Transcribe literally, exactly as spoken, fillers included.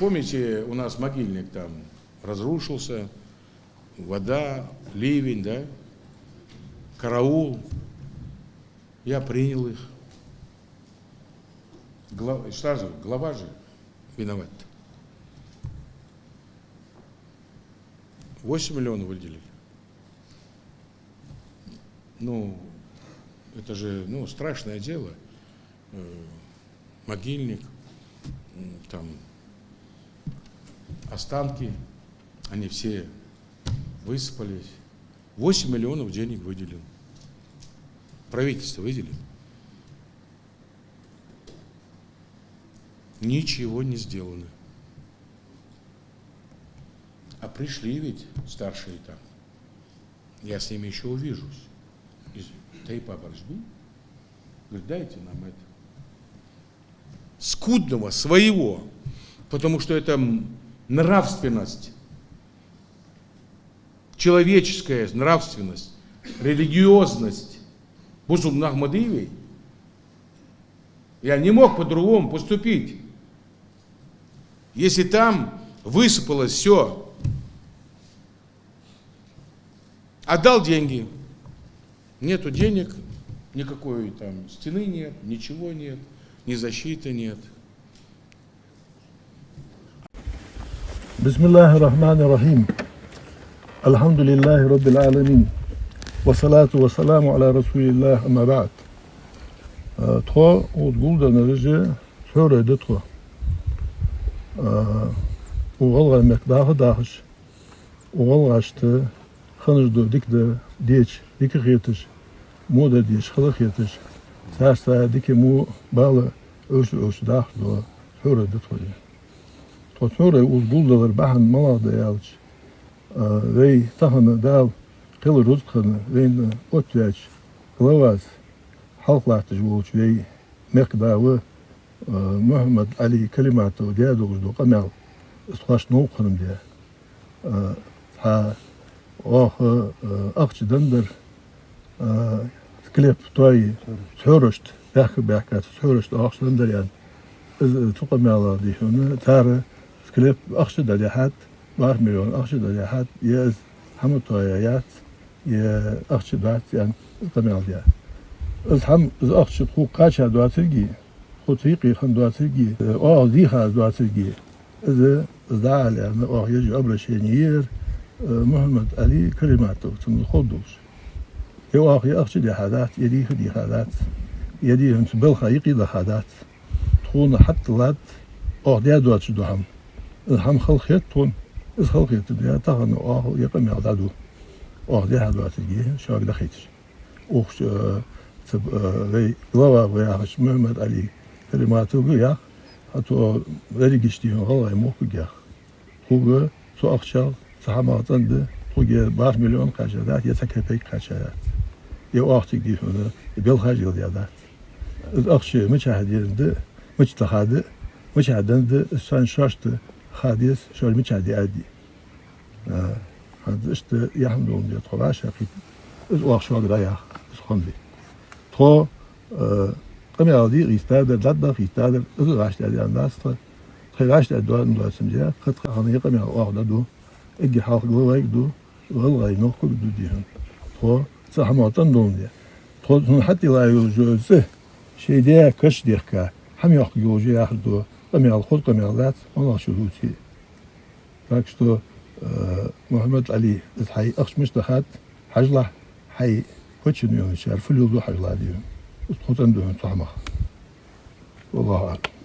Помните, у нас могильник там разрушился, вода, ливень, да? Караул. Я принял их. Гла-, сразу, глава же виноват. Восемь миллионов выделили. Ну, это же, ну, страшное дело. Э, могильник, м, там останки, они все высыпались. Восемь миллионов денег выделил. Правительство выделило. Ничего не сделано. А пришли ведь старшие там. Я с ними ещё увижусь. Из Тайпа Баржби. Говорит, дайте нам это. Скудного своего. Потому что это, м, нравственность. Человеческая нравственность, религиозность. Бусулба нах ма дий вай. Я не мог по-другому поступить. Если там высыпалось всё, отдал деньги. Нету денег, никакой там стены нет, ничего нет, ни защиты нет. بسم الله الرحمن الرحيم. الحمد لله رب العالمين. والصلاة والسلام على رسول الله، أما بعد. Э, тхо, укх гулденнараш, цхьорой да тхо. Э, укх гӀалгӀай мехка даха а дахаш, укх гӀалгӀашта ханаш да дика да деча дика хеташ, во да деча хала хеташ, царца дика во бала Ӏовша-Ӏовша дахаш да, цхьорой да тхо. Тхо цхьорой укхаза гулдалар бахьан малагӀа да аьлча, а, вай тахан Дала кхел рузкъа хинна вайна оттаваьча главас хьалха латташ волча вай мехкда ва, а, Мухьаммад-Ӏаьла Калиматов даь долаш дола къамаьл, из тхоашта новкъа хинна даь. А, цхьа оаха, а, ахча деннадар, а, склеп тоае, цхьорашта, баьхка-баьхка цхьорашта ахча деннадар аьнна. Из цу къамаьлах дий хьона, цар склеп ахча дӀадихьад, бархӀ миллион ахча дӀадихьад, е из хӀама тоаяь яц, е ахча дац аьнна, из къамаьл даь. Из хӀама, из ахча тхога кхаьча доацилга, тхоца юкъе хинна доацилга, оаха дийха доацилга, из, из дӀаала аьнна, оаха еш йола обращени яр, э, Мухьаммад-Ӏаьла Калиматовца ховргдолаш. Е оаха е ахча дихьа дац, е дийха дийха дац, е дийхача балха юкъе даха дац. Тхона хьатӀадиллад оаха даь доацаш дола хӀама. Из хӀама хала хет тхона, из хала хетар даь, тахан оаха е къамаьл дӀаду. Оаха дихьа доацилга шуга дахийташ. Укх, э, цу, э, вай глава ва яхача Мухьаммад-Ӏаьла Калиматовга ях, хӀаьта ерригача дийнахьа гӀалгӀай мохкага ях. Тхога цу ахчах, цу хӀамах цӀенда, тхога бархӀ миллион кхаьча дац, е цхьа копейка кхаьча дац. Е оаха цига дий хьона, е балхаш йилла дац. Из ахча мичахьа денна да, мича тӀа ха да, мичахьа денна да, из шоана шоашта ха деза, шоаш мичахьа диа а дий. А, хӀанз иштта яхьан долаш да тхо вӀашагӀкхийтта. Из оаха шуга дӀаях, из хӀама да. Тхо, а, къамаьл де гӀийста дар, дӀадахийта дар, из вӀаштӀехьа даьнна дац тха. Тхоай вӀаштӀехьа доаца доацам да, кхы тха хӀама е къамаьл оаха дӀаду. Эггара хьалха главайга ду, гӀалгӀай мехкага ду дий хьона. Тхо цу хӀамах цӀена долаш да. Тхо цунна хьатӀадилла йолаш йола цӀи, шоай даь каш дехка, хӀама йоаккхаргйолаш яхаш да, къамаьл, хоза къамаьл дац, малагӀчо дувце а. Так что, э, Мухьаммад-Ӏаьла, из хьай ахча мишта дахад, хьажалахь, хьай почтенный йолчар фу леладу хьажалахь дий хьона. Из тхо цӀена ду хьона цу хӀамах. والله أعلم.